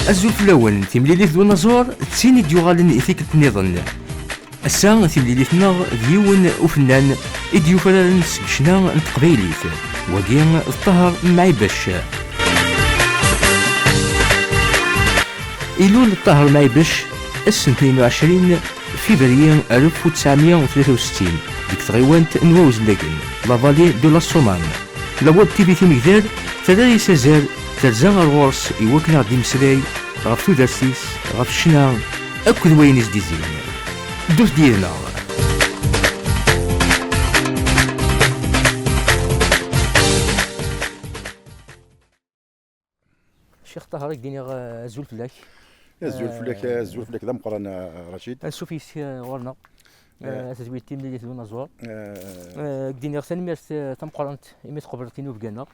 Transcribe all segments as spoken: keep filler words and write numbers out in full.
Azul fell-awen, timlilit d unaẓur d tin i d-yuɣalen i tikkelt nniḍen. Ass-a, timlilit-nneɣ d yiwen ufennan i d-yufraren seg ccna n teqbaylit, wagi d Ṭaher Mɛibec. Ilul Ṭaher Mɛibec ass n tnin u ɛecrin février alef u tesɛemya u tlata u settin deg tɣiwant n Wawezlagen, la vallée de la Soman. La Web T V Timegder terra-yas azal, terza ar ɣur-s i wakken ad aɣ-d-imeslay ɣef tudert-is, ɣef ccna akked wayen i s-d-izzin. Ddut-d yid-neɣ. Ccix Ṭaher, i k-d-iniɣ, eh, azul fell-ak. Azul fell-ak, eh, azul fell-ak d ameqqran, eh, Racid. Ansuf yis-k, eh, ɣur-neɣ. Eh, eh, tazwilt timlilit d unaẓur. Eh, eh, i k-d-iniɣ tanemmirt, eh, tameqqrant imi tqebleḍ tinubga-nneɣ.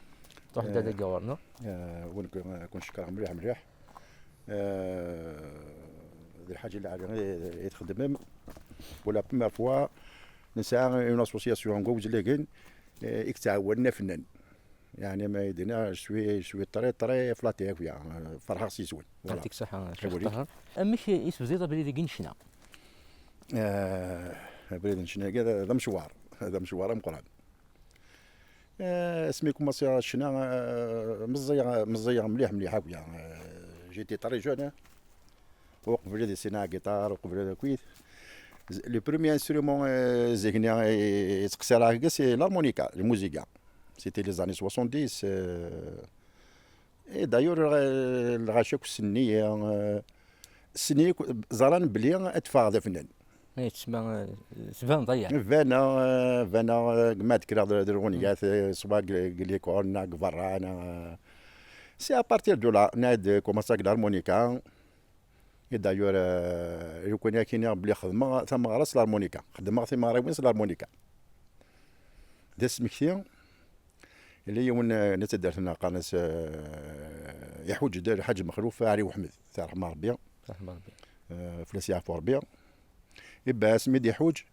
Truḥ-d, eh, ad dagi ɣur-neɣ. Eh, wen-, eh, kun-cekkreɣ mliḥ, mliḥ. Eh, d lḥaǧa lɛali i, i txeddmem. Pour la première fois, nesɛa une association n Wawezlagen, eh, i yettɛawanen afennan. Yeɛni ma yedina, je suis, je suis très, très flatté akk, ya. Ferḥeɣ s yis-wen. Voilà. Yeɛṭik ṣṣeḥḥa, Ccix Ṭaher. Amek i tebdiḍ abrid-agi n ccna? Eh, abrid n ccna-agi d, d amecwar. D amecwar ameqqran. Eh, asmi kumaṣiɣ ccna, eh, meẓẓiyeɣ, meẓẓiyeɣ mliḥ, mliḥ akk, ya. Eh, j'étais très jeune, hein. Uqbel ad issineɣ agiṭar, uqbel ad akit. Le premier instrument, eh, zik-nni, eh, yettqeṣṣireɣ deg-s, c'est l'harmonica, la musica. C'était les années soixante-dix, eh, et d'ailleurs, eh, lɣaci akk ssnen-iyi, eh, ssnen-iyi akk, ẓran belli ad ffɣeɣ d afennan. Eh, tma, eh, tbaneḍ aya. Baneɣ, eh, baneɣ, eh, ma d-kkreɣ d, d lɣunyat, eh, soit deg, deg l'école, neɣ deg berra, neɣ, eh, c'est à partir de là, neɣ d commencé avec l'harmonica. Et d'ailleurs, euh, lukan ad k-iniɣ belli xedmeɣ tameɣra s l'harmonica. Xedmeɣ timeɣriwin s l'harmonica. D asmekti, yella yiwen, euh, n taddart-nneɣ qqaren-as, euh, iḥuǧ-d Lḥaǧ Mexluf Ɛli Uḥmed, si ṛṛeḥma Ṛebbi. Si ṛṛeḥma Ṛebbi. Euh, fell-as yeɛfu Ṛebbi. Ibba asmi d-iḥuǧ,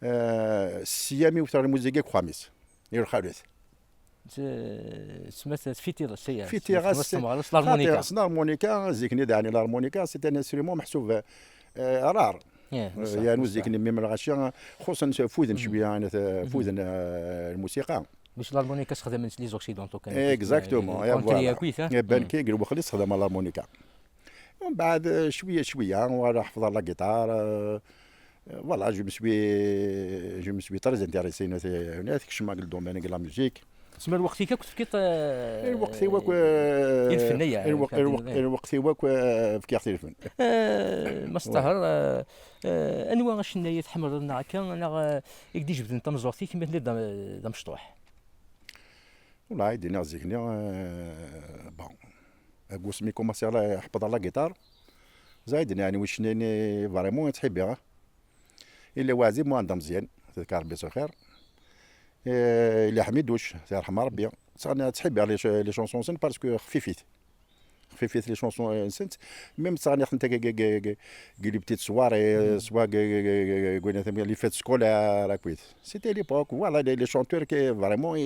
euh, sya mi wteɣ lmuziga deg uxxam-is, i lxalat. T-, tesma tfitiḍ-as aya. Fitiɣ-as, tesma s l'harmonica. Xaṭi, s l'harmonica, zik-nni daɛni l'harmonica, c'est un instrument meḥsub, euh, rare. Yeah, euh, yeɛni zik-nni mi lɣaci, xuṣṣen fuden cwiya, euh, fuden, euh, lmusiqa. Bac l'harmonica sexdamen les occidentaux kan. Exactement, euh, et voilà. Iban kan deg lweqt-nni sexdamen l'harmonica. Mbeɛd, euh, cwiya, cwiya, wala ḥefḍeɣ la guitare, euh, Voilà, je me suis, je me suis très intéressé, euh, kecmeɣ deg le domaine de la musique. Tsemma lweqt-ik akk tefkiḍ, eh, lweqt-iw akk, eh, i lfen-aya, i lweqt-, i lweqt-, eh, i lweqt-iw akk, eh, fkiɣ-t i lfen. Eh, Mass Ṭaher, eh, eh, anwa acennayi tḥemmleḍ neɣ akka, neɣ, eh, i k-d-ijebden tameẓẓuɣt-ik mi telliḍ d am-, d amecṭuḥ? Wala, i d-iniɣ zik-nni, eh, bon, deg wasmi kumaṣiɣ la, ḥefḍeɣ la guitare, ẓayd-nni, yeɛni, wicen-nni vraiment i ttḥibbiɣ. Illa Waɛzib Muɛend Ameẓyan, tedka Rebbi s lxir. Eh, illa Ḥmiduc, si ṛṛeḥma Ṛebbi. Ttɣenni, ttḥibbiɣ les ch-, les chansons-nsen parce que xfifit. Xfifit les chansons, eh, nsent. Même ttɣenniɣ-tent deg, deg, deg, deg les petites soirées, soit deg, deg, deg, deg, deg, les fêtes scolaires, akkit. C'était l'époque, voilà, les, les chanteurs qui vraiment i,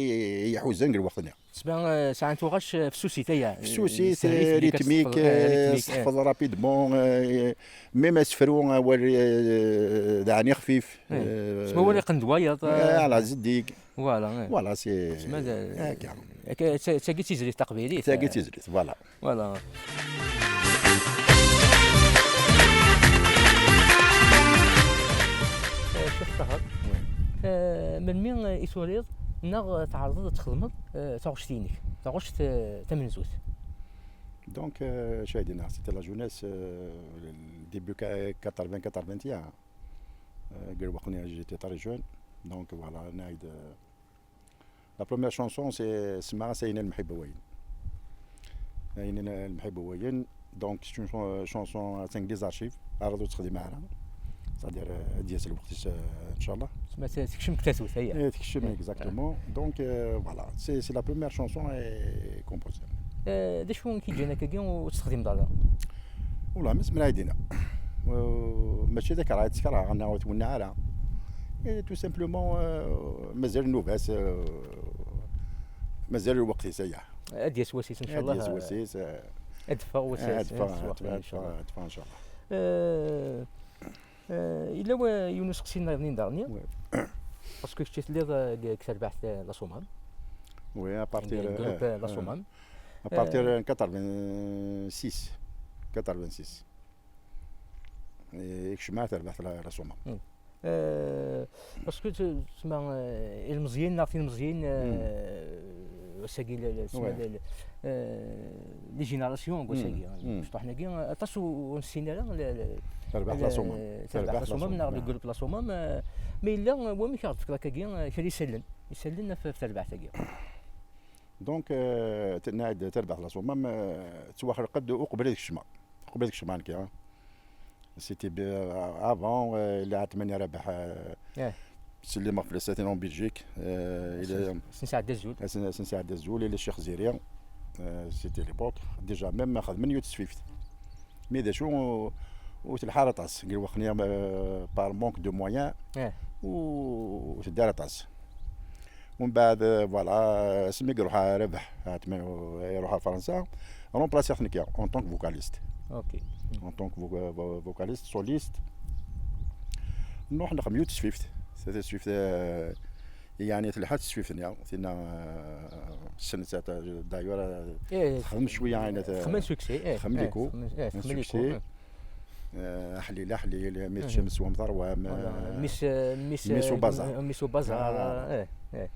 i iḥuzan deg lweqt-nni. Tesma, eh, sɛan tuɣac, eh, fessusit aya. Fessusit, eh, rythmique, eh, rythmique, eh, tḥeffeḍ rapidement, eh, même asefru, awal, eh, daɛni xfif, eh, tesma wala iqqen-d wayeḍ, eh, ala zeddig. Voilà, eh. Voilà, c'est, tesma d-, akka. Akka, ta-, tagi d tizlit taqbaylit, tagi d, eh, tizlit, voilà. Voilà. Eh, Ccix Ṭaher, eh, melmi, eh, i turiḍ neɣ tɛerḍeḍ ad txedmeḍ, eh, taɣect-inek, taɣect, eh, tamenzut? Donc, euh, cahidina, c'était la jeunesse, euh, le début ca-, quatre-vingts, quatre-vingt-un, hein. Euh, deg lweqt-nni, j'étais très jeune. Donc, voilà, naïd, euh, la première chanson, c'est Sma Sayna Lmḥibba Wayen. Ayna Lmḥibba Wayen. Donc, c'est une chan-, chanson, euh, cinq des archives. Ara ur texdim ara. C'est-à-dire, euh, ad d-yas lweqt-is, euh, inchallah. Tma t-, tekcem deg tatut, aya. Eh, tekcem, eh, exactement. Donc, euh, voilà, c'est, c'est la première chanson est composée. Eh, d acu i k-yeǧǧan akkagi ur tt-texdimeḍ ara? Wala, ma zemreɣ ad d-iniɣ. Euh, mačči d akraḍ i tt-kerheɣ, neɣ ur twenneɛ ara. Et tout simplement, euh, mazal nnuba-s, euh, mazal lweqt-is, aya. Ad d-yas wass-is, inchallah. Ad d-yas wass-is, euh, Ad d-teffeɣ wass-, ad d-teffeɣ, ad d-teffeɣ, ad d-teffeɣ, inchallah. Ad d-teffeɣ, inchallah. Euh, euh, yella wa-, yiwen useqsi nniḍen daɣen. Oui. Parce que kečč telliḍ, euh, deg, deg terbaɛt, euh, La Somam. Oui, à partir, deg groupe, euh, euh, La Somam. À partir, euh, quatre-vingt-six. Quatre-vingt-six. Et kecmeɣ terbaɛt La, La Somam. Hmm. Euh, parce que tu, tu m'as, euh, ilmeẓyen neɣ tilmeẓyin, euh, ass-agi, le, le, ouais, le, le, euh, les générations, mm, ass-agi, mm, mecṭuḥen-agi, aṭas ur, ur nessin ara le, le, terbaɛt La Somam. Terbaɛt La Somam, neɣ le groupe La Somam, euh, mais yella, euh, wamek ara d-tefkeḍ akkagi, euh, kra isallen, isallen ɣef, ɣef terbaɛt-agi. Donc, euh, tenna-d terbaɛt La Somam, euh, ttwaxelqeɣ-d uqbel ad kecmeɣ. Uqbel ad kecmeɣ nekk, hein. C'était bi-, avant, euh, il y a Atmani Rabaḥ, euh, eh, sellimeɣ fell-as, atan en Belgique, euh, il est, ass-n sɛedda azul. Ass-n, ass-n sɛedda azul, il est Ccix Ziri, euh, c'était l'époque. Déjà même xedmen yiwet tesfift. Mais d acu, ur, ur telḥa ara aṭas, deg lweqt-nni, euh, par manque de moyens, eh, ur, ur tedda ara aṭas. ومن بعد، euh, voilà, euh, asmi i iruḥ Rabaḥ, Atmani, euh, iruḥ ɣer Fransa, remplaciɣ-t nekk, en tant que vocaliste. Ok. En tant que vo-, vo-, vocaliste, soliste. Nruḥ nexdem yiwet tesfift. Cette tesfift, euh, يعني تلحى tesfift-nni. Tinna, euh, ssnent, d'ailleurs, euh, eh, texdem cwiya, يعني, تخدم succès, eh, تخدم les coups, تخدم, eh, تخدم les coups, succès. Eh. آه، أحليل، أحليل، ميس شمس ومطر وام، voilà. آه، ميس، ميس، ميس وبازار. ميس وبازار، آه. آه، آه.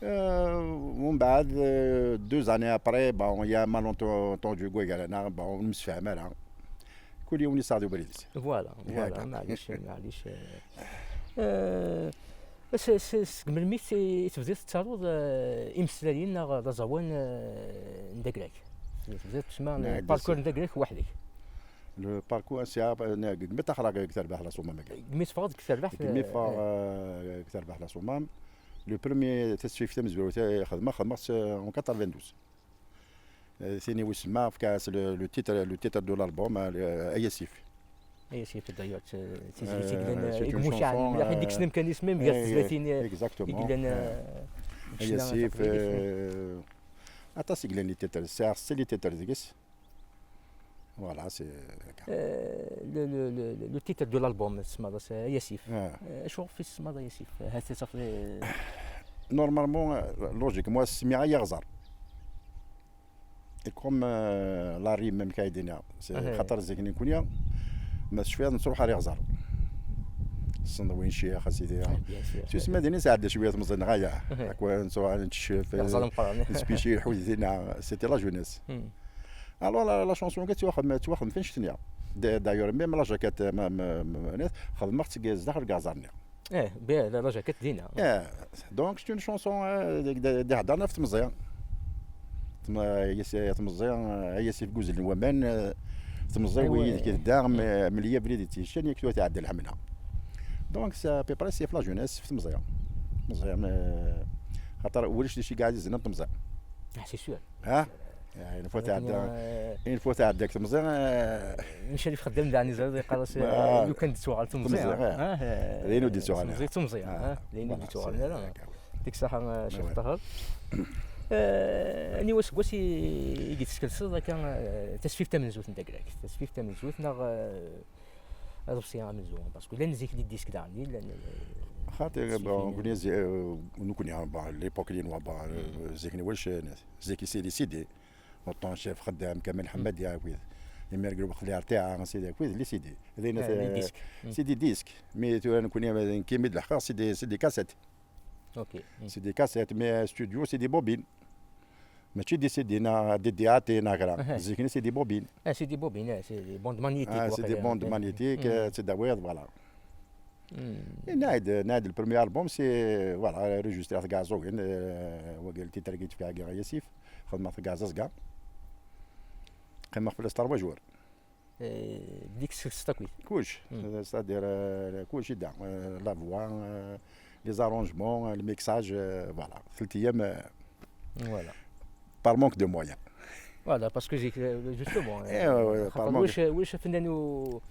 آه، ومن بعد، آه، deux années après, bon, il y a malentendu كاع هنا، bon، نمسفهم أنا. كل يوم يصعد بريدس. Voilà, voilà، ياك. معليش، معليش. آه، بس س-، س-، سeg melmi i tebdiḍ tettaruḍ, آه، imeslayen neɣ d aẓawan, آه، n Dagrak؟ Tebdiḍ تسمى le parcours n Dagrak weḥd-k؟ Le parcours, c'est, euh, ne, deg mi ṭṭaxreɣ deg terbaɛt La Somam-agi. Deg mi teffɣeḍ deg terbaɛt, deg mi ffɣeɣ, eh, euh, deg terbaɛt La Somam. Le premier tasfift tamezwarut, eh, xedmeɣ, xedmeɣ-tt, euh, en quatre-vingt-douze. Euh, tin i wis semma, fkiɣ-as le, le titre, le titre de l'album, euh, le, Ay Asif. Ay Asif, d'ailleurs, t-, tizlit i yellan, euh, c'est une chanson, mliḥ, euh, i d-yekksen amkan-is, même gar tezlatin, eh, exactement, i yellan, eh, euh, Ay Asif, euh, aṭas i yellan les titres, sɛiɣ setta les titres deg-s. Voilà, c'est, euh, le, le, le, le titre de l'album, tsemmaḍ-as Ay Asif. Ah. Euh, acuɣef i tsemmaḍ Ay Asif? Ahat ad tafeḍ, euh, normalement, euh, logiquement, semmiɣ Ay Aɣẓer. Et comme, euh, la rime, même, c'est, aha, xaṭer zik-nni nekkni, ma tecfiḍ, nettruḥ ar Iɣẓer. Tessneḍ win ccix, a sidi. Ah, bien sûr. Tusma din i sɛedda cwiya tmeẓin, ɣaya. Aha. Akwa nettruḥ, nettcef, Iɣẓer ameqqran. Nespeci, ḥudit-ina, c'était la jeunesse. Hmm. Alors, la, la chanson-agi ttwaxdem, ttwaxdem fi annect-nni. D-, d'ailleurs, même la jaquette, ma, ma, ma, xedmeɣ-tt sdaxel deg Iɣẓer-nni. Eh, bien, la, la jaquette dinna. Eh, donc, c'est une chanson, euh, d-, d-, d-, d-, d-, d-, temẓi. Tem-, yes, temẓi, euh, yes, i uzzel n waman, euh, temẓi, aywa, wi yid-k tedda, m-, mel-i abrid i tt-yeččan, yak tura tɛedda lḥemla. Donc, c'est à peu près, c'est la jeunesse, temẓi. Temẓi, mais, xaṭer ulac d acu i ɛzizen am temẓi. Ah, c'est sûr. Ha? Une fois tɛedda, une fois tɛedda deg temẓi, eh, maca li txeddem daɣen, yeẓra yeqqar-as, eh, lukan d-tuɣal temẓi, temẓi, eh. D ayen ur d-ittuɣal ara. Temẓi d temẓi, eh. D ayen ur d-ittuɣal ara. Deg ṣṣeḥḥa, eh, Ccix Ṭaher. Eh, aniwa aseggas i, i d-teskelseḍ akka, eh, tasfift tamenzut n Dagrak? Tasfift tamenzut neɣ, eh, aḍebsi amenzu, parce que llan zik les disques daɣen, llan, euh, xaṭi, bon, nekkni zi-, euh, nekkni, bon, l'époque-nni, bon, euh, zik-nni ulac, euh, zik c'est les C D. Autant chef xeddam, Kamal Ḥemmadi, wid. Imir deg lweqt li rtiɛa, c'est des, wid, les C D. Ah, les disques. C'est des disques. Mais tura nekkni, euh, nekki mi d-leḥqeɣ, c'est des, c'est des cassettes. Ok. C'est des cassettes, mais studio, c'est des bobines. Mačči des C D neɣ des D A T neɣ kra. Aha. Zik-nni c'est des bobines. Ah, c'est des bobines, eh, c'est des bandes magnétiques, ah, c'est des bandes magnétiques, eh, tettawiḍ, voilà. Hmm. Et nɛid, nɛid, le premier album, c'est, voilà, enregistré deg Iɛeẓẓugen, euh, wagi le titre-agi tefka-agi Ay Asif, xedmeɣ-t deg Iɛeẓẓugen. Qqimeɣ fell-as trois jours. Eh, deg-s ssetta akkit. Kullec. Hmm. C'est-à-dire, euh, kullec yedda, euh, la voix, euh, les arrangements, euh, le mixage, euh, voilà. Tlata ayyam, euh, voilà. Par manque de moyens. Voilà, parce que zik, euh, justement, eh, euh, ouais, ouais, par manque de, ulac, ulac afennan ur,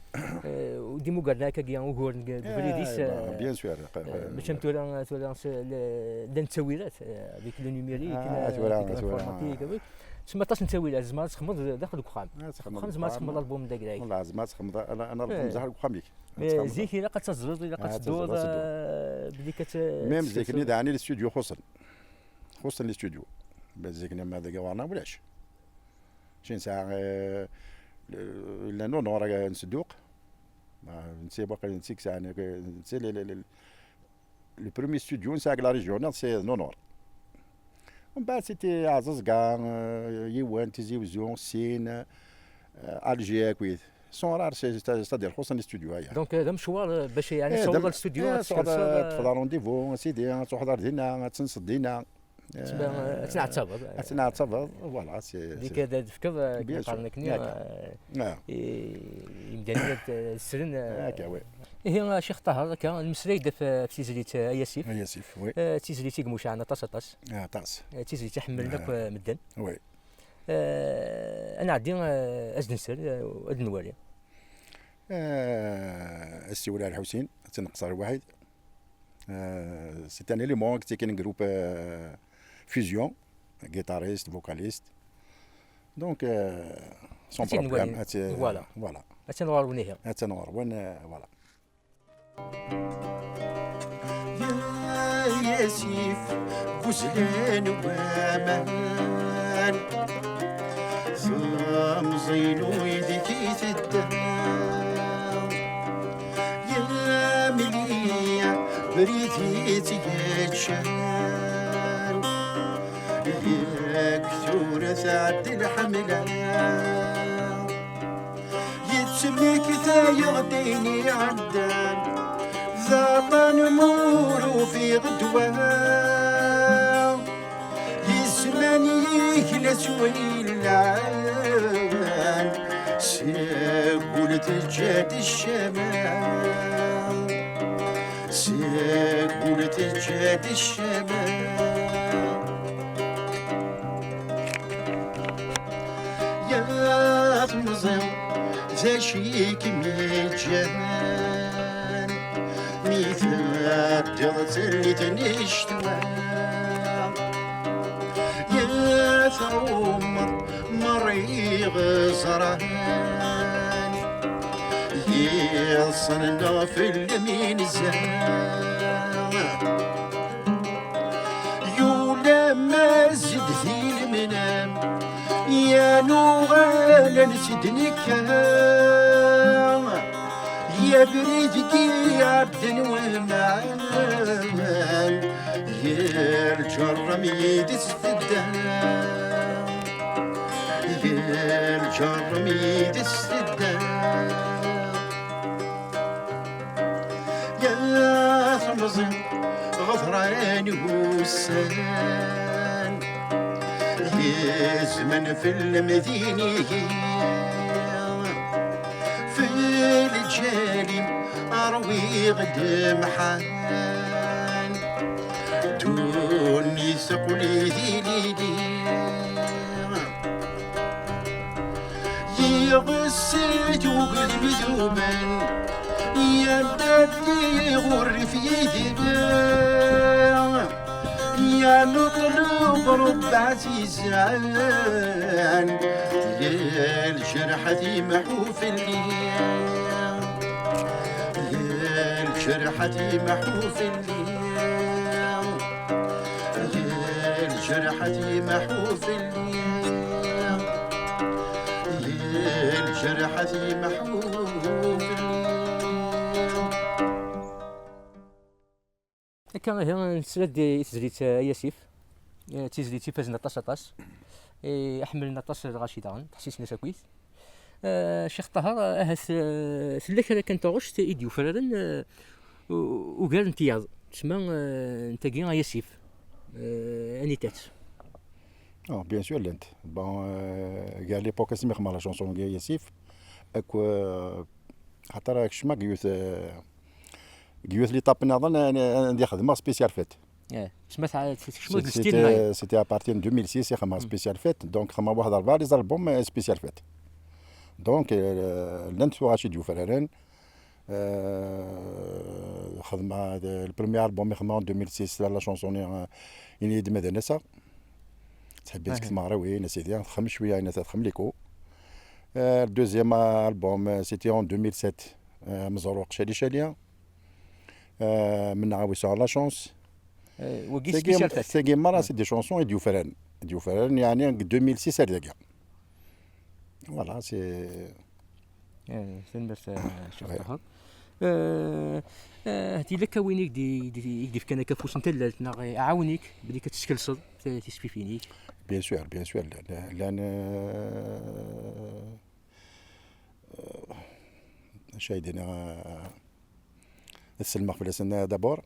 euh, ur d-imuggren akkagi uguren deg, deg ubrid-is, eh, bah, euh, bien sûr, euh, mačči am tura, tura, s-, le, llan ttawilat, euh, avec le numérique, ah, euh, tura, avec tura, l'informatique, avec Tsemma aṭas n ttawilat, tzemreḍ ad txedmeḍ daxel deg uxxam. Ad txedmeḍ deg uxxam, tzemreḍ ad txedmeḍ album d agray. Wallah, tzemreḍ ad txedmeḍ album d agray. Ad txedmeḍ. Ad txedmeḍ. Même zik ilaq ad teẓẓleḍ, ilaq ad tedduḍ, eh, belli ad. Même zik-nni daɣen les studios xuṣṣen. Xuṣṣen les studios. Zik-nni ma dagi ɣur-neɣ ulac. Mačči nesɛa, eh, le, le, Nonor, eh, n Sedduq. Ma, netta waqil netta i yesɛan, eh, netta le, le, le, le premier studio nesɛa deg la région-nneɣ, c'est Nonor. Mbeɛd c'était Aẓeẓga, eh, yiwen, Tizi Wezzu, sin, eh, Alger akkit. Sont rares, c'est, c'est, c'est-à-dire xuṣṣen les studios aya. Donc, eh, d amecwar, eh, bac yeɛni tessawḍeḍ ɣer studio, eh, ad tkelseḍ, eh, teṭṭfeḍ rendez-vous, sidi, ad truḥeḍ ar dinna, ad tenseḍ dinna. Ad tneɛtabeḍ. Ad tneɛtabeḍ, voilà. Dik ad d-tefkeḍ, eh, bien sûr, akken i qqaren, eh, i yimdanen ad, eh, slen, eh. Akka, oui. Ihi, eh, Ccix Ṭaher, akka, nmeslay-d ɣef, ɣef tizlit, eh, Ay Asif. Ay Asif, oui. Eh, d tizlit i imucaɛen aṭas, aṭas. Aṭas. Eh, d tizlit i ḥemmlen akk, eh, medden. Oui. Eh, ad nɛeddi, eh, ad s-d-nsel, eh, ad nwali. Eh, assiwel ar Ḥusin, ad tt-nqeṣṣer lwaḥid. Euh, c'est un élément qui est un groupe, euh, fusion, guitariste, vocaliste. Donc, euh, sans problème. Voilà. Voilà. Attan ɣer-wen ihi. Attan ɣer-wen, euh, voilà. Ay asif, bu zlan waman, temẓi-inu ideg i tedda. Yamli abrid i tt-yeččan, yak tura tɛedda lḥemla. Yettmektayeɣ-d ayen iɛeddan, d aṭṭan m'ur ufiɣ ddwa. Yesman yegla s wayellan, seg wul teǧǧa-d ccama. Seg wul teǧǧa-d ccama. Ya temẓi, d acu i kem-iǧǧan mi tɛeddiḍ tallit n ccetwa? Ya tɛummeḍ merra iɣeẓran, yeḍsen neɣ fell-am inza. Yulamma zeddi lemnam, ya nuɣal ad nessednekka. Ya abrid i iɛeddan waman, ya lǧerra-m yid-s tedda. Ya lǧerra-m yid-s tedda. Ya temẓi, ɣefran wussan, gezmen fell-am d inigi. F lǧal-im ṛwiɣ ddemḥan, ddunit teqqel d ilili. Yiɣes d uglim idumen, yamdaddi ɣur-f yid-i. Ya neṭlub Ṛebbi ɛzizan, ya lǧerḥ ad imḥu fell-i. Ya lǧerḥ ad imḥu fell-i. Ya lǧerḥ ad imḥu fell-i. Ya lǧerḥ ad imḥu fell-i. Akka ihi, nesla-d i tezlit, eh, Ay Asif. Eh, d tizlit ifazen aṭas, aṭas. Eh, ḥemmlen aṭas lɣaci daɣen, ttḥessisen-as akkit. Eh, Ccix Ṭaher, ahat, eh, tella kra kan taɣect i d-yufraren, eh, u-, ugar n tiyaḍ. Tsemma, eh, n tagi Ay Asif. Eh, anita-tt? Oh, bien sûr, llant. Bon, euh, gar l'époque asmi xedmeɣ la chanson n Ay Asif, ak, euh, xaṭer kecmeɣ deg yiwet, euh, deg yiwet l'étape nniḍen, euh, anda xedmeɣ spécial fête. Eh, tsemma tɛa-, tkecmeḍ deg le style night. C'était, c'était à partir de deux mille six i xedmeɣ spécial fête, donc xedmeɣ waḥed rebɛa les albums, euh, spécial fête. Donc, euh, llant tuɣac i d-yufraren, Euh, xedmeɣ, euh, le premier album i xedmeɣ en deux mille six, la, la chanson-nni, euh, Ini-yi-d ma d anasa. Tḥebbes deg tmeɣriwin, a sidi, texdem cwiya, ayen texdem liku. Euh, le deuxième album, euh, c'était en deux mille sept. Euh, Meẓruq Cali Cali. Euh, Mennaɣ a wi sɛan la chance. Wagi spécial fat. Tagi merra, c'est des chansons i d-yufran. I d-yufran, yeɛni, deg deux mille six ar dagi. Voilà, c'est Eh, tanemmirt, eh, Ccix Ṭaher. Eh, eh, yella akka win i k-d-, i k-d-, i k-d-ifkan akka afus n tallalt, neɣ iɛawen-ik belli ad teskelseḍ ti-, tisfifin-ik? Bien sûr, bien sûr. Llan, llan, eh, eh, acu ay d-iniɣ, eh, ad sellmeɣ fell-asen, eh, d'abord.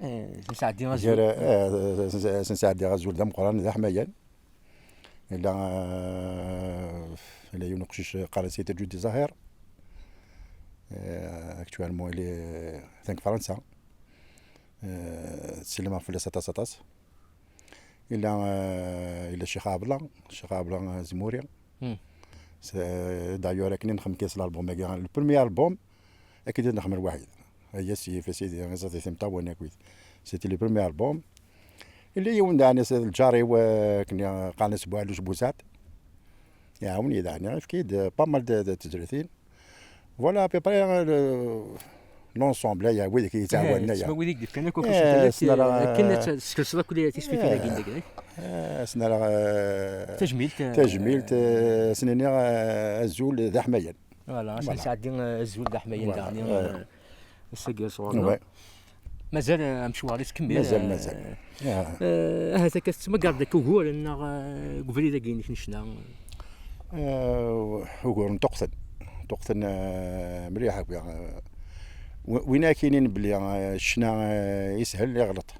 Eh, ad sen-sɛeddi azul. Gar, eh, ad sen-sɛeddiɣ azul d ameqqran, d aḥmayan. Yella, eh, yella yiwen uqcic qqaren-as Sidi Ǧudi Zahir. Eh, actuellement, il est deg Fransa. Eh, sellmeɣ fell-as aṭas, aṭas. Yella, eh, yella Ccix Ɛebla, Ccix Ɛebla Azemmuri. Hmm. C'est, d'ailleurs, akken i nxeddem kan s l'album-agi, le premier album, akken i nxeddem lwaḥid. Ay asif, a sidi, iẓaṭ-it imeṭṭawen akkit. C'était le premier album. Yella yiwen daɛni s lǧar-iw, eh, akken qqaren-as Buɛlus Busaɛd. Iɛawen-iyi daɛni, yefka-yi-d, eh, pas mal de, de tezlatin. Voilà, à peu près, eh, le, l'ensemble, aya, wid i yettɛawanen, eh, aya. Tma wid i k-d-ifkan akk afus n tallalt, akken ad teskelseḍ akk tisfifin-agi n deg-k. Eh, asen-rreɣ, eh, tajmilt, eh, tajmilt, eh, asen-iniɣ, eh, azul d aḥmayan. Voilà, asen-sɛeddi, eh, azul d aḥmayan daɣen, eh, ass-agi sɣur-neɣ. Ouais. Mazal, eh, amecwar yettkemmil, mazal, eh, mazal. Eh, ahat akka tettmagareḍ deg uguren neɣ, eh, deg ubrid-agi-inek n ccna? Eh, uguren ṭṭuqten. Ṭṭuqten, eh, mliḥ akk, eh, wi-, win ara k-yinin belli, eh, ccna, eh, yeshel, iɣleṭ.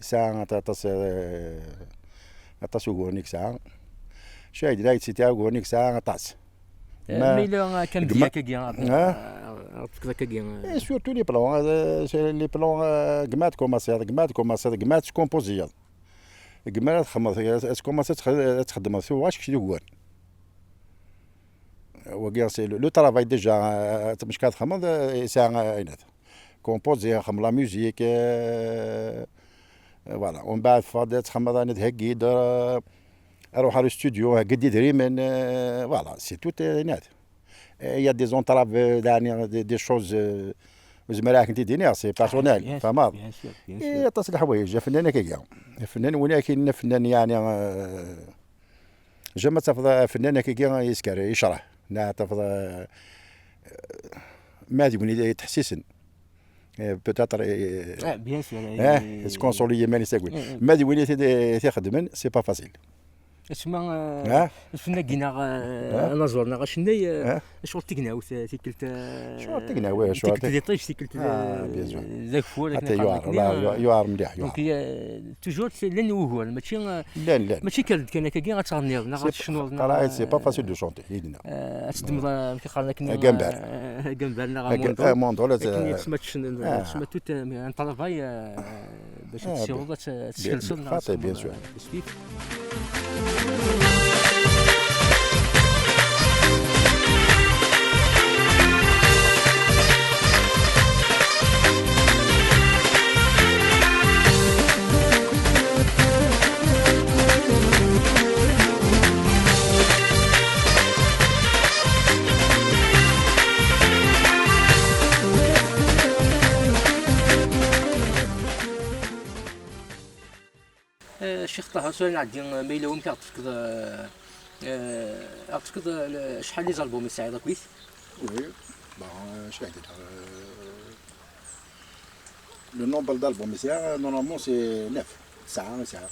Yesɛa aṭas, eh, aṭas uguren i yesɛa. Cahid la yettiti uguren i yesɛa aṭas. Eh, ma yella kan deg ma-, akkagi, eh, eh, tefkeḍ akkagi, eh. Et surtout les plans, eh, les plans, eh, gma tkumaṣiḍ, gma tkumaṣiḍ, gma tkompuziḍ. Gma ara txedmeḍ, tkumaṣiḍ ad txedmeḍ tuɣac kečč d uguren. Wagi, c'est le, le travail déjà, eh, tmecka txedmeḍ, eh, yesɛa, eh, aynat. Composer, xedmeḍ la musique, eh, voilà. Umbeɛd teffeɣ-d ad txedmeḍ, ad d-theggiḍ, eh, ruḥ ar studio, heggi-d idrimen, eh, voilà, c'est tout, eh, aynat. Eh, il y a des entraves, eh, daɛni, des, des choses, eh, ur zmireɣ ad k-tent-id-iniɣ, c'est personnel, bien sûr, tfehmeḍ? Bien sûr, bien sûr. Eh, aṭas n leḥwayeǧ, afennan akkagi. Afennan, win ara k-yinin afennan, yeɛni, eh, jamais ad tafeḍ afennan akkagi yesker, yecreh. Neɣ tafeḍ, eh, ma d win i yettḥessisen. Eh, peut-être, eh, ah, bien sûr, eh, eh, yeskunsuli iman-is akkit. Eh, eh. Ma d win i t-, i t-ixeddmen, c'est pas facile. Asma, eh, lfenn-agi neɣ, eh, anaẓur neɣ acennay, eh, acuɣer tignawt, eh, tikkelt, eh, ticki d iṭij, tikkelt d, ah, bien sûr, d ageffur, akken iqqar, yuɛer, la, eh, yuɛer mliḥ, yuɛer. Donc, eh, toujours llan wuguren, mačči, eh, llan, llan. Mačči kker-d kan akkagi ad tɣenniḍ, neɣ ad tecnuḍ, neɣ, c'est pas facile de chanter, yid-neɣ. Eh, ad teddmeḍ, eh, amek qqaren akken, agambar. Eh, agambar neɣ amundul. Amundul, akken, eh, tesma tecn-, tesma tout, eh, un travail, eh, bac ad tessiwḍeḍ, ad teskelseḍ, neɣ xaṭi, bien sûr. Eh, Ccix Ṭaher, tura nɛeddi, eh, ma yella wamek aɣ-d-tefkeḍ, eh, eh, aɣ-d-tefkeḍ, eh, acḥal n les albums i tesɛiḍ akkit? Oui, bon, eh, acu ad k-d-iniɣ, eh, le nombre d'albums i sɛiɣ, eh, normalement, c'est neuf. Tesɛa, tesɛa.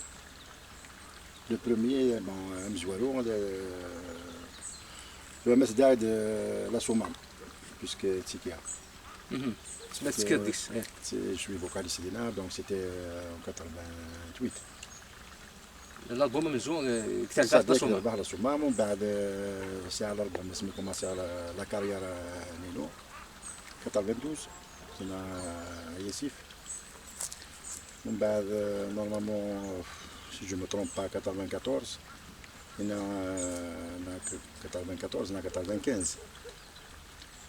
Le premier, bon, amezwaru, le, le Amasdaɛ de la Soummam, puisque c'est qui a. Mhm. Tma teskiḍ deg-s, eh. C'est, je suis vocaliste dinna, donc c'était, euh, en quatre-vingt-huit. L'album amenzu, eh, deg terbaɛt d aṣumam. Terbaɛt d aṣumam, umbeɛd, eh, sɛiɣ l'album, asmi kumaṣiɣ la, la carrière, eh, ninu. Quatre-vingt-douze, kena, eh, Yasif. Umbeɛd, eh, normalement, si je me trompe pas, quatre-vingt-quatorze, kena, eh, neɣ quatre-vingt-quatorze, neɣ quatre-vingt-quinze.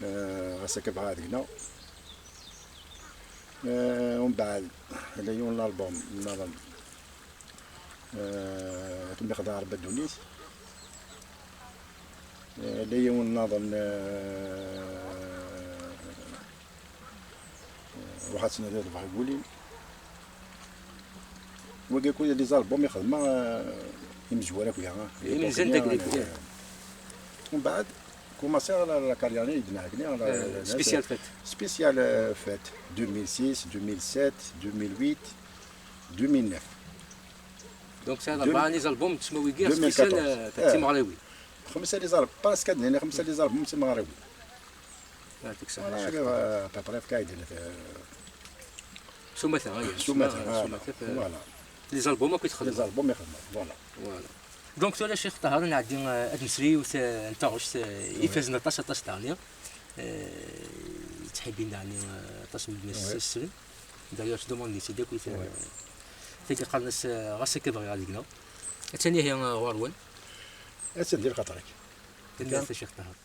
Eh, ɣas akka bɣiɣ ad gneɣ. Eh, umbeɛd, yella yiwen l'album, nniḍen. Eh, ad kem-ixdeɛ Rebbi ddunit. Eh, la yiwen nnaḍen, eh, eh, ruḥ ad tnadiḍ lebɣi n wul-im. Wagi akk d les albums i xedmeɣ, eh, imezwura akk, ya. Imenza n tagdit, eh. Umbeɛd, kumaṣiɣ la, la carrière-nni i d-nɛegni, la, eh, la, spécial fête. Spécial, eh, fête. Deux mille six, deux mille sept, deux mille huit, deux mille neuf. Donc, c'est d'abord les albums, tu m'as dit, deux mille quatorze. Spécial, euh, eh, timeɣriwin. Xemsa les albums, parce que d-nini xemsa les albums timeɣriwin. Yɛṭik ṣṣeḥḥa. Voilà, à peu près, fka-yi-d, euh, s umata, ah, s umata, voilà. Voilà. Les albums akk i txedmeḍ. Les albums i xedmeɣ, voilà. Voilà. Donc, tura, Ccix Ṭaher, ad nɛeddi, euh, ad nesri yiwet, euh, n taɣect, euh, ifazen aṭas, aṭas daɣen. Euh, ttḥibbin daɣen, euh, aṭas n medden ad s-slen. D'ailleurs, ttdumanden-itt-id akk, euh, tagi qqaren-as, euh, ɣas akka bɣiɣ ad gneɣ. Attan ihi, euh, ɣur-wen. Attan di lxaṭer-ik. Tanemmirt a Ccix Ṭaher.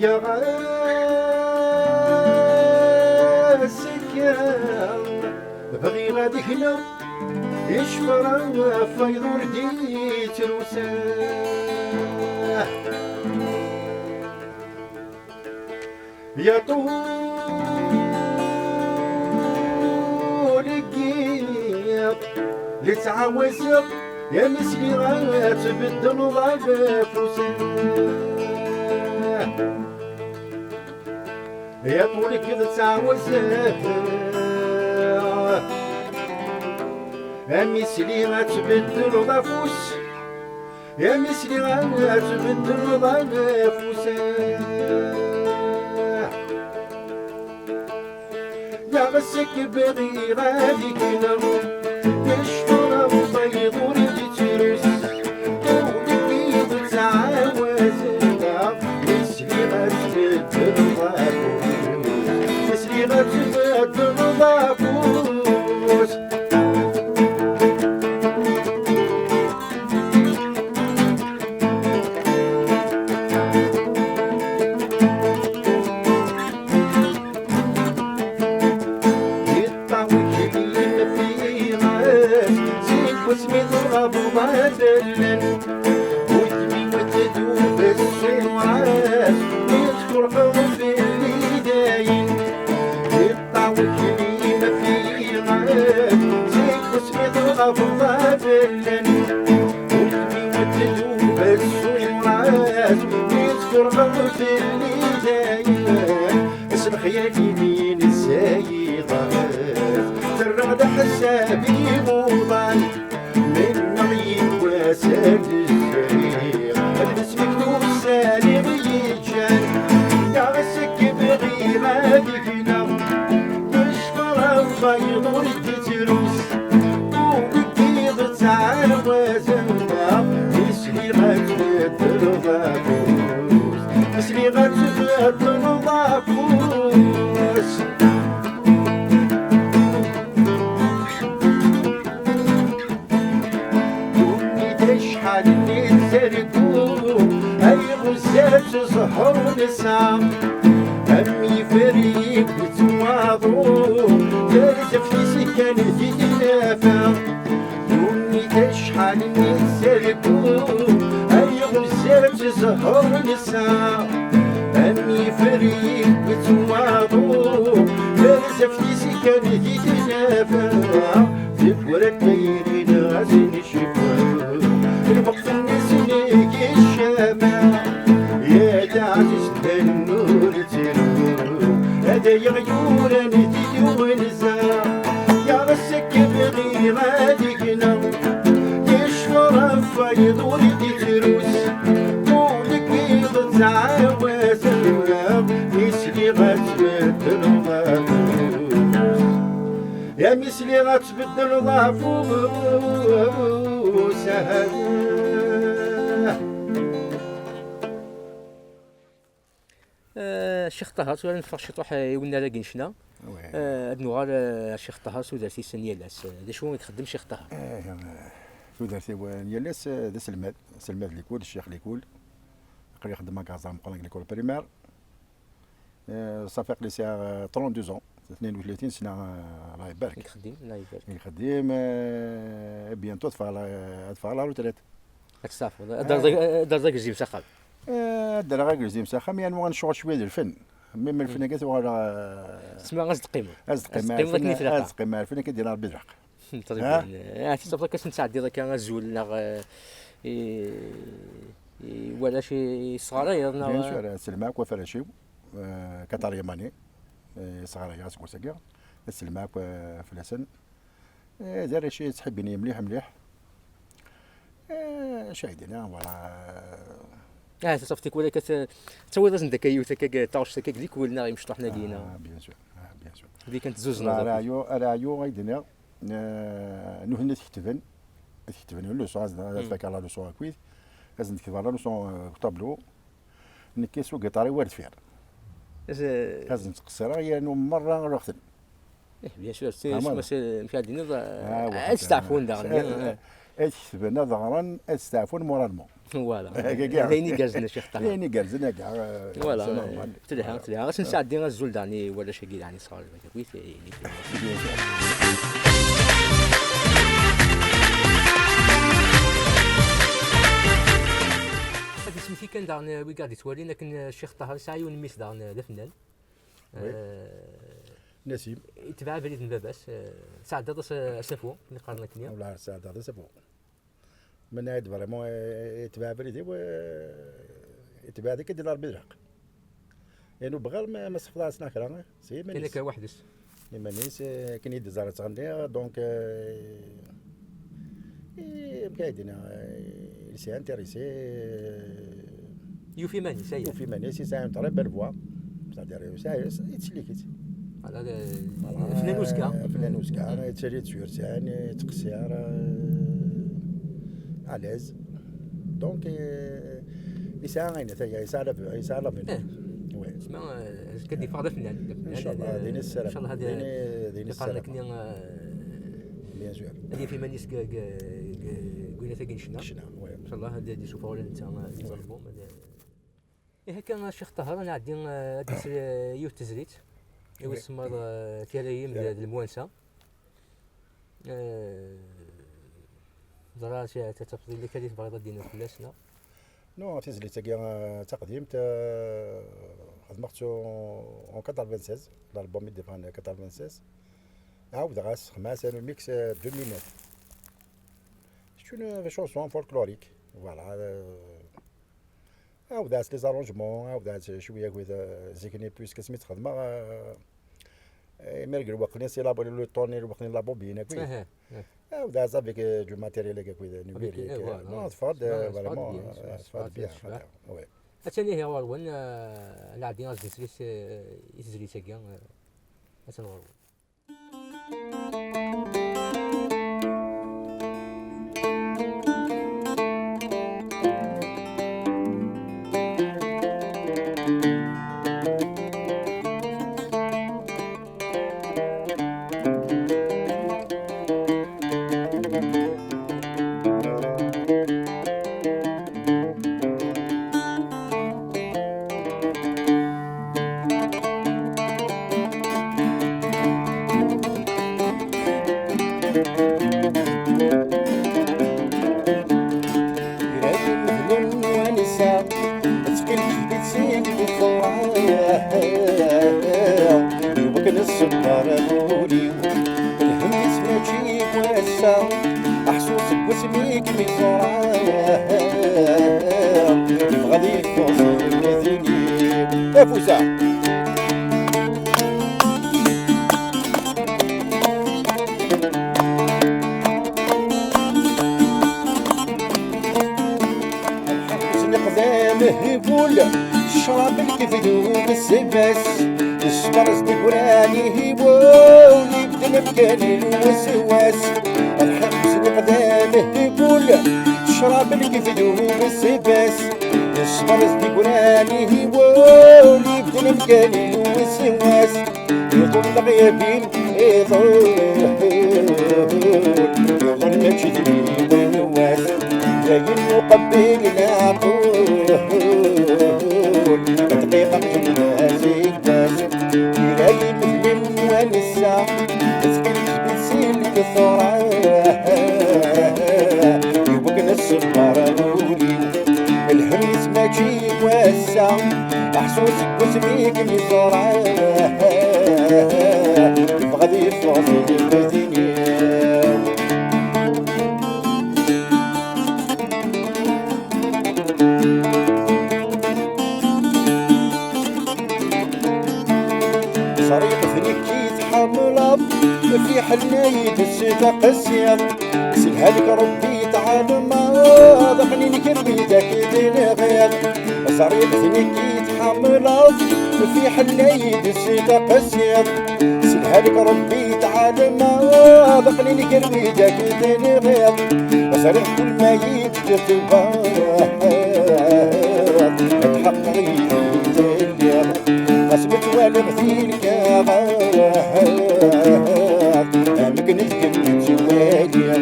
Ya ɣas akka bɣiɣ ad gneɣ i ccfer ɣef wayeḍ ur d-ittrusa. Ya ṭul n yiḍ li ttɛawazeɣ, ya mi sliɣ ad tbeddleḍ afus. Ya ṭul n yiḍ ttɛawazeɣ, a mi sliɣ ad tbeddleḍ afus. Ya mi sliɣ ad tbeddleḍ afus. Ya ɣas akka bɣiɣ ad gneɣ i ccfer ɣef wayeḍ ur d-ittrus. Ur d-ttɛawazeɣ, mi sliɣ ad tbeddleḍ afus. Mi sliɣ ad tbeddleḍ afus. Yeṭṭawek-iyi fiɣas seg wasmi tɣabeḍ ad llan. Udem-iw ad tedub ṣṣura-s mi tkerheḍ fell-i dayen. Ṭawek-iyi ma fiɣas seg wasmi tɣabeḍ ad llan. Udem-iw ad tedub ṣṣura-s mi tkerheḍ fell-i dayen. S lexyal-im i nessayeḍ, terreɣ leḥsab i wuḍan. Mennaɣ yiwwas ad sriɣ ad nesmektu saliɣ yeǧǧan. Ɣas akka bɣiɣ ad gneɣ, ccfer ɣef wayeḍ ur d-ittrus. Ur d-ittɛawazeɣ, mi sliɣ ad tbeddleḍ afus. Mi sliɣ ad tbeddleḍ afus. Ddunit acḥal-nni ttergu, ay ɣezzaf zzher nesɛa. Am yifer yewwet waḍu, terza ɣef tisekan di tnafa. Ddunit acḥal-nni ttergu, ay ɣezzaf zzher nesɛa. Am yifer yewwet waḍu, terza ɣef tisekan di tnafa. Tikwal akka yiri neɣ asin icebba, lweqt-nni sin-igi ccama. Ya taɛzizt tannur ttru, ad ay-aɣ-yuran di twenza. Ya ɣas akka bɣiɣ ad gneɣ, icfer ɣef wayeḍ ur d-ittrus. Ur deg yiḍ ttɛawazeɣ, mi sliɣ ad tbeddleḍ afus. Ya mi sliɣ ad tbeddleḍ afus. Eh, Ccix Ṭaher, tura neffeɣ ciṭuḥ, eh, i unnar-agi n ccna. Ouais. Eh, ad nuɣal, eh, Ccix Ṭaher, tudert-is n yal ass. Eh, d acu i ixeddem Ccix Ṭaher? Eh, tudert-iw n yal ass, eh, d aselmad, aselmad likul, ccix likul. Aql-i xeddmeɣ deg uɛeẓẓer meqqren deg l'école primaire. Eh, ça fait aql-i sɛiɣ, eh, trente-deux ans, tnin u tlatin sna, eh, Allah ibarek. Deg uxeddim, Allah ibarek. Deg uxeddim, eh, bientôt ad ffɣeɣ la, ad ffɣeɣ la retraite. Ad testeɛfuḍ, ad terreḍ, ad terreḍ agezim s axxam. Eh, ad d-rreɣ agezim s axxam, yernu ad necɣel cwiya d lfen. Même lfen-agi tuɣal, eh, tesma ad s-d-teqqimeḍ. Ad s-d-teqqimeɣ, ad s-d-teqqimeḍ akken i tlaq. Ad s-d-teqqimeɣ, lfen akken d-yenna Rebbi d lḥeqq. Teẓriḍ, ah, teẓriḍ akka ad s-tɛeddiḍ akka azul neɣ, eh, i, i warrac i, i tesɣarayeḍ neɣ? Bien sûr, ad sellmeɣ akk ɣef warrac-iw, eh, quatrième année, eh, i sɣarayeɣ aseggas-agi, ad sellmeɣ akk, eh, fell-asen. Eh, d arrac i ttḥibbin-iyi mliḥ, mliḥ. Eh, acu ay d-iniɣ, voilà. Ah, taṣaft tikwal akka t-, tettawiḍ-asen-d akka yiwet akka, taɣect akka, d ikul neɣ imecṭuḥen-agi, neɣ? Ah, bien sûr, ah, bien sûr. Di kan tezzuzneḍ. Ara ayu, ara ayu ay d-iniɣ, eh, nutni ad t-ketben, ad t-ketben une leçon, ad, ad fakeɣ la leçon akkit, ad sen-ketbeɣ la leçon, eh, deg tableau. Nekk s ugiṭar-iw ar deffir. Ad sen-ttqeṣṣireɣ yernu merra ruḥten. Eh, bien sûr, c'est, ah, c'est, c'est, mec ad d-tiniḍ, ah, ad steɛfun daɣen. Ad, ad ketben, ad ɣren, ad steɛfun moralement. Voilà. D ayen igerrzen a Ccix Ṭaher. D ayen igerrzen, akka, eh, voilà, c'est normal. Telha, telha. Ad sen-sɛeddi azul daɣen i warrac-agi daɣen i sɣar. Ad ismekti kan daɣen, eh, wigad yettwalin akken, eh, Ccix Ṭaher yesɛa yiwen n mmi-s daɣen, eh, d afennan. Oui. Eh, Nasim. Itbeɛ abrid n baba-s, eh, tesɛeddaḍ-as, eh, asafu, mi qqaren akken. Wala tesɛeddaḍ asafu. Mennɛid vraiment, eh, itbeɛ abrid-iw, eh, itbeɛ dik i d-yenna Rebbi d lḥeqq. Yernu bɣiɣ ma, ma sexḍaɣ-as neɣ kra, s yiman-is. Kan akka weḥd-s. Iman-is, eh, akken i d-ẓer ttɣenniɣ, donc, eh, eh, amek ay d-iniɣ, eh, il s'est intéressé, eh, yufa iman-is, aya. Yufa iman-is, yesɛa une très belle voix. C'est-à-dire, yesɛa, yettsellik-itt. Voilà, d-, voilà, fennan uzekka. Fennan uzekka, yettali-d s urtan, yettqeṣṣir, eh, à l'aise. Donc, eh, yesɛa ayen, yesɛa la, yesɛa l'avenir. Eh. Oui. Sma, eh, azekka ad yeffeɣ d afennan. Inchallah, d ayen i nessaram. Inchallah, ad, d ayen i, d ayen i nessaram. Akken, eh, bien sûr. Ad yaf iman-is deg, deg, deg, deg winat-agi n ccna. Ccna, oui. Inchallah, ad, ad d-yessufeɣ ula d netta, eh, deg album, ad, ihi akka, a Ccix Ṭaher, ad nɛeddi, eh, ad d-nesri, eh, yiwet tezlit. I wis semmaḍ, eh, Tira-yim d, d lemwansa. Eh, ẓriɣ ad tafeḍ yella kra i tebɣiḍ ad d-tiniḍ fell-as, neɣ? Non, tizlit-agi, eh, d taqdimt, eh, xedmeɣ-tt en quatre-vingt-seize, l'album i d-yeffɣen quatre-vingt-seize. Ɛawdeɣ-as, xedmeɣ-as un remix, eh, deux mille neuf. C'est une, euh, chanson folklorique. Voilà, eh, Ɛawdeɣ-as les arrangements, ɛawdeɣ-as cwiya akkit, eh, zik-nni, puisque asmi tt-xedmeɣ, eh, eh, mi ara ilweqt-nni si la, le ton, ilweqt-nni la bobine, akkit. Aha, aha. Ɛawdeɣ-as avec, eh, du matériel akkit, eh, numérique, eh, voilà, non, teffeɣ-d, eh, vraiment, teffeɣ-d bien, teffeɣ-d bien, teffeɣ-d bien, ouais. Attan ihi ɣur-wen, eh, nɛeddi ar tezlit, eh, i tezlit-agi, eh, attan ɣur-wen. Ira imedlen wansa, ttxil-k, ǧbed-tt-id di tẓuṛa. Iwakken ṣṣber ɣur-i, lhemm-is mačči n wass-a. Aḥṣu seg wasmi i kem-iẓra, yebɣa ad yeffeɣ seg umedden-iw. Afus-a! Lḥeqq-is neqdam hibul, ccrab, lekbed, umesbas. Ṣṣber s-d-gran ihibul, ibdel amkan i lweswas. Lḥeqq-is neqdam hibul, ccrab, lekbed, umesbas. Ṣṣber s-d-gran ihibul, ibdel amkan i lweswas. Iḍul leɣyab-im, iḍul, iḍul mačči d yiwen wass. D ayen uqebbil leɛqul, Taqsiḍ, selha-k Ṛebbi tɛelmeḍ, aql-i nek d widak i d-nɣiḍ. Ẓriɣ d nekk i tḥemmleḍ, fiḥel ay d-s taqsiḍ. Selha-k Ṛebbi tɛelmeḍ, aql-i nek d widak i d-nɣiḍ. Ẓriɣ kul ma yi-d-tettbeḍ, tḥeqqeɣ yid-i telliḍ. Ɣas ma twaliḍ di lkaɣeḍ, am akken d kemm ttwaliɣ.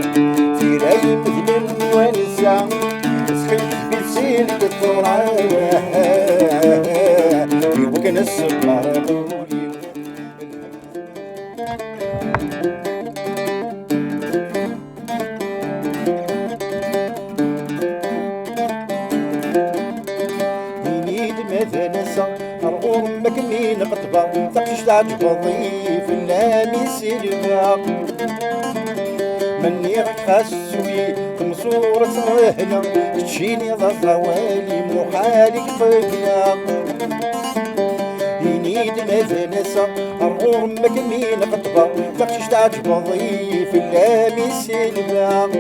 Tira yemedlen wansa, ttxil-k bit-sin d turaḍ, iwakken ad ṣebreɣ ul-iw. Ini-d ma d anasa, ar ɣur-m ad kem-ineqṭbeɣ, taqcict tɛeǧbeḍ-iyi fell-am i selbeɣ. Ma nniɣ-ak xas suyi, temẓur ad trehna, keččini d aẓawali, muḥal i k-qebleɣ. Ini-d ma d anasa, ar ɣur-m ad kem-ineqṭbeɣ, taqcict tɛeǧbeḍ-iyi fell-am i selbeɣ.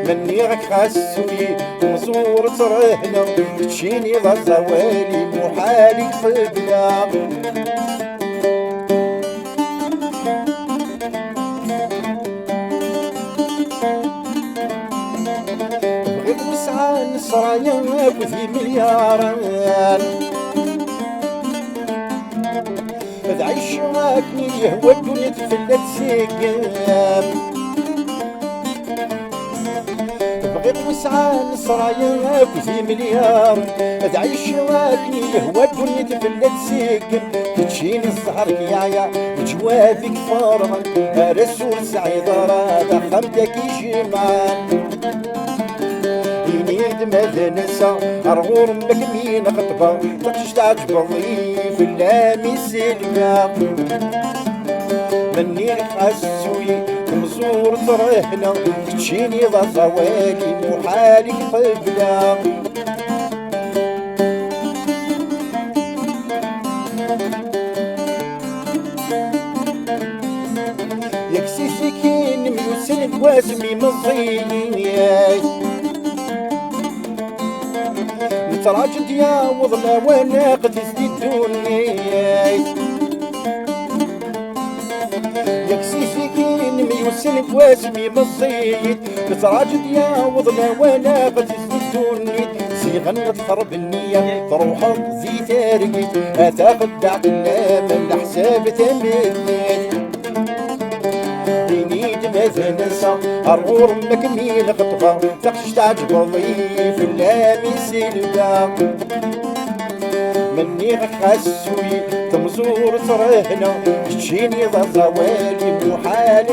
Ma nniɣ-ak xas suyi, temẓur ad trehna, keččini d aẓawali, muḥal i k-qebleɣ. Bɣiɣ wesɛa n ṣṣraya akked imelyaṛen, ad ɛiceɣ akken i yehwa ddunit fell-ak tseggem. Bɣiɣ wesɛa n ṣṣraya akked imelyaṛen, ad ɛiceɣ akken i yehwa ddunit fell-ak tseggem. Keččini zzher-ik yeɛya, leǧwab-ik ferɣen, ar ass ur tesɛiḍ ara taxxamt-agi jemɛen. Ini-d ma d anasa, ar ɣur-m ad kem-ineqṭbeɣ, taqcict tɛeǧbeḍ-iyi fell-am i selbeɣ. Ma nniɣ-ak xas suyi, temẓur ad trehna, keččini d aẓawali, muḥal i k-qebleɣ. Yak si zik i nemyussan deg wasmi meẓẓiyit, nettraǧu ad d-yaweḍ lawan aqd-is di ddunit. Yak si zik i nemyussan deg wasmi meẓẓiyit, nettraǧu ad d-yaweḍ lawan aqd-is di ddunit. Ziɣen txerreb nniya, truḥeḍ di targit, a taxeddaɛt n laman, leḥsab tameddit. Ini-d ma d anasa, ar ɣur-m ad kem-ineqṭbeɣ, taqcict tɛeǧbeḍ-iyi fell-am i selbeɣ. Ma nniɣ-ak xas suyi, temẓur ad trehna, keččini d aẓawali, muḥal.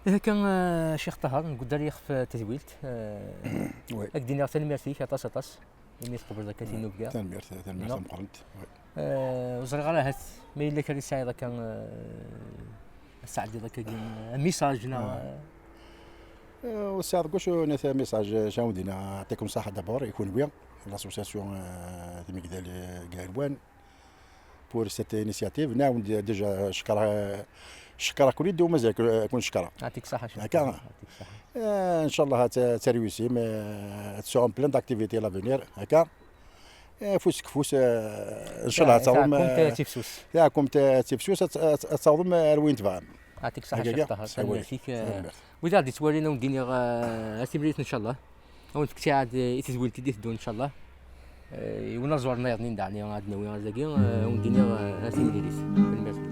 Ihi akka, eh, Ccix Ṭaher, nqeddar yixef, eh, tedwilt, eh, Oui. Ad k-d-iniɣ tanemmirt-ik aṭas, aṭas, imi tqebleḍ akka tinubga. Tanemmirt, tanemmirt tameqqrant. Oui. Eh, ur ẓriɣ ara ahat ma yella kra i tesɛiḍ akka, eh, ad tesɛeddiḍ akka, eh, un message neɣ, Ah. Eh, ur sɛiɣ deg wacu, netta message, eh, Jean Oudina, يعطيكم الصحة d'abord, i kunwi, l'association, eh, Timegdal, eh, Gaelwan. Pour cette initiative. نعاود déjà شكرا، شكرا كل يد ومازال كل، كل شكرا. يعطيك الصحة شكرا. هكا. يعطيك الصحة. آه، إن شاء الله ت-، تريوسي، ما تسعون plein d'activités l'avenir. هكا. آه، فوس كفوس، آه، إن شاء الله تعاون، تعاون آه، تيفسوس. تعاون ت-، تيفسوس، ت-، ت-، تعاون، آه، وين تبغى. يعطيك الصحة هكا شيخ كاع. طاهر، سلام تنميرتك، عليكم. آه، سلام عليكم. وإذا غادي تولينا ونديني، آه، هاتي بليت إن شاء الله. Awen-d-fkeɣ-tt-id i tedwilt i d-iteddun, ncallah. Eh, i unaẓur nniḍen i d-nɛni ad d-nawi ar dagi, eh, awen-d-iniɣ, eh, ar timlilit. Tanemmirt.